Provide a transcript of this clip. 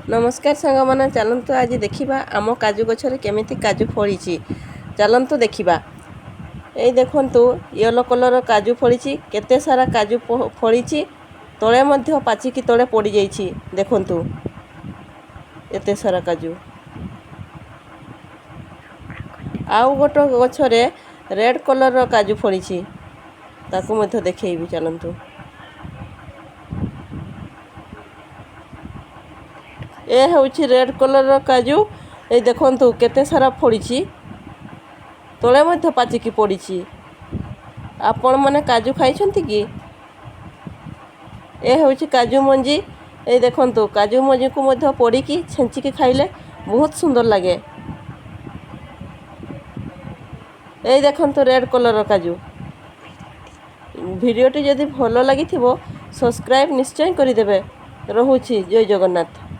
ନମସ୍କାର ସାଙ୍ଗମାନେ, ଚାଲନ୍ତୁ ଆଜି ଦେଖିବା ଆମ କାଜୁ ଗଛରେ କେମିତି କାଜୁ ଫଳିଛି। ଚାଲନ୍ତୁ ଦେଖିବା। ଏଇ ଦେଖନ୍ତୁ, ୟେଲୋ କଲର୍ କାଜୁ ଫଳିଛି। କେତେ ସାରା କାଜୁ ଫଳିଛି। ତଳେ ମଧ୍ୟ ପାଚିକି ତଳେ ପଡ଼ିଯାଇଛି। ଦେଖନ୍ତୁ, ଏତେ ସାରା କାଜୁ। ଆଉ ଗୋଟେ ଗଛରେ ରେଡ଼୍ କଲର୍ର କାଜୁ ଫଳିଛି, ତାକୁ ମଧ୍ୟ ଦେଖେଇବି। ଚାଲନ୍ତୁ। ଏ ହେଉଛି ରେଡ଼୍ କଲର୍ର କାଜୁ। ଏଇ ଦେଖନ୍ତୁ, କେତେ ସାରା ଫଳିଛି। ତଳେ ମଧ୍ୟ ପାଚିକି ପଡ଼ିଛି। ଆପଣମାନେ କାଜୁ ଖାଇଛନ୍ତି କି? ଏ ହେଉଛି କାଜୁ ମଞ୍ଜି। ଏଇ ଦେଖନ୍ତୁ, କାଜୁ ମଞ୍ଜିକୁ ମଧ୍ୟ ପୋଡ଼ିକି ଛେଞ୍ଚିକି ଖାଇଲେ ବହୁତ ସୁନ୍ଦର ଲାଗେ। ଏଇ ଦେଖନ୍ତୁ ରେଡ଼୍ କଲର୍ର କାଜୁ। ଭିଡ଼ିଓଟି ଯଦି ଭଲ ଲାଗିଥିବ, ସବସ୍କ୍ରାଇବ୍ ନିଶ୍ଚୟ କରିଦେବେ। ରହୁଛି, ଜୟ ଜଗନ୍ନାଥ।